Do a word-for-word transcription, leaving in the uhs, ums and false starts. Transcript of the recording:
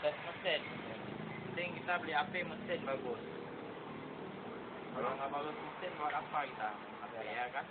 Mesin. Penting kita beli H P mesin bagus. Kalau nggak bagus mesin, buat apa kita? H P, ya kan?